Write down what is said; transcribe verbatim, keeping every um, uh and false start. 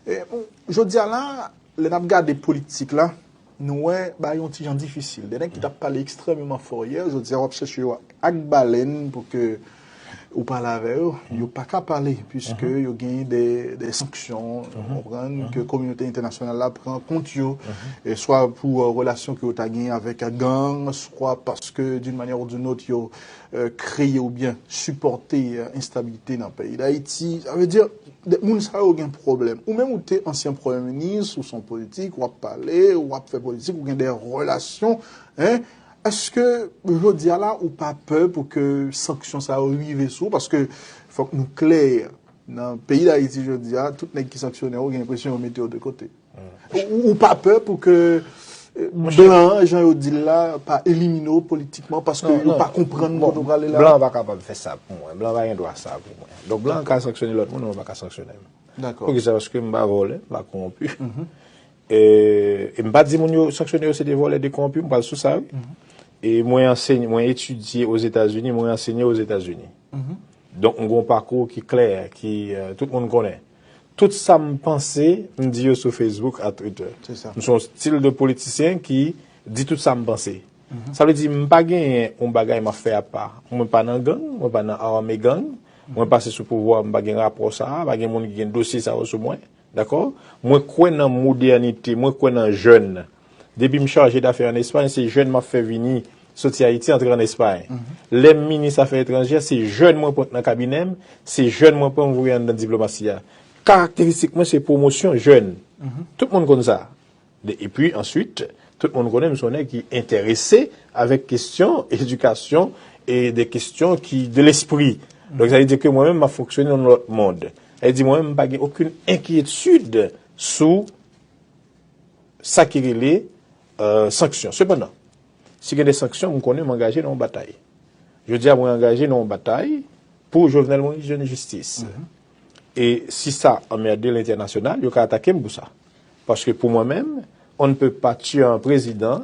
E, bon, jodi a la, lè n ap gade politik la, nou wè bagay yon ti jan difisil. De nèg ki t ap pale ekstrèmeman fò yè, jodi a w ap chèche yo ak balèn pou ke ou pale avè yo, yo pa ka pale, piske yo genyen de, de sanksyon, ou konprann, ke kominote entènasyonal la pran kont yo, e swa pou, euh, relasyon ke yo ta genyen avèk gang, swa paske, d'une manière ou d'une autre, yo, euh, kreye oubyen sipòte, euh, enstabilite nan peyi Dayiti. Sa vle di, de moun sa yo gen pwoblèm. Ou menm ou te ansyen premye minis, ou se yon politik, w ap pale, w ap fè politik, ou gen de relasyon, en. Èske jodi a la, ou pa pè pou ke sanksyon sa yo rive sou ou? Paske fòk nou klè, nan peyi Dayiti jodi a, tout nèg ki sanksyone w, ou gen enpresyon yo mete yo de kote. Ou, ou pa pè pou ke, euh, blan an, jan yo di l la, pa elimine w politikman paske yo pa konprann kote w prale la? Blan an pa kapab fè sa pou mwen. Blan an pa gen dwa sa pou mwen. Donk, blan an ka sanksyone lòt moun, men yo pa ka sanksyone m. Dakò. Poukisa? Paske m pa vòlè, m pa kowonpi. E, e m pa di moun yo sanksyone yo se de vòlè, de kowonpi, m pral sou sa, wi. E mwen ansenye, mwen etidye Ozetazini, mwen ansenye Ozetazini. Donk, m gen yon pakou ki klè, ki, euh, tout moun konnen. Tout sa m panse, m di yo sou Facebook ak Twitter. Se sa. M se yon stil de politisyen ki di tout sa m panse. Sa vle di, m pa genyen yon bagay m ap fè apa. Mwen pa nan gang, mwen pa nan ame gang. Mwen pase sou pouvwa, m pa gen rapò sa a, pa gen moun ki gen dosye sa yo sou mwen. Dakò? Mwen kwè nan modènite, mwen kwè nan jèn. Depi m chaje dafè ann Espay, se jèn m ap fè vini, soti Ayiti, antre ann Espay. Lè m minis afè etranjè, se jèn mwen pran nan kabinè m, se jèn mwen pran m voye anndan diplomasi a. Karakteristik mwen, se pwomosyon jèn. Tout moun konn sa. De, epi, answit, tout moun konnen m se yon nèg ki enterese avèk kesyon edikasyon e de kesyon ki de lespri. Donk, sa vle di ke mwen menm, m ap fonksyone nan yon lòt mond. Sa vle di, mwen menm, m pa gen okenn enkyetid sou sa ki rele, euh, sanksyon. Sepandan, si gen de sanksyon, m konnen m angaje nan yon batay. Jodi a, mwen angaje nan yon batay pou Jovenel Moïse jwenn jistis. E si sa anmède lentènasyonal, yo ka atake m pou sa. Paske pou mwen menm, on ne peut pas tuer un président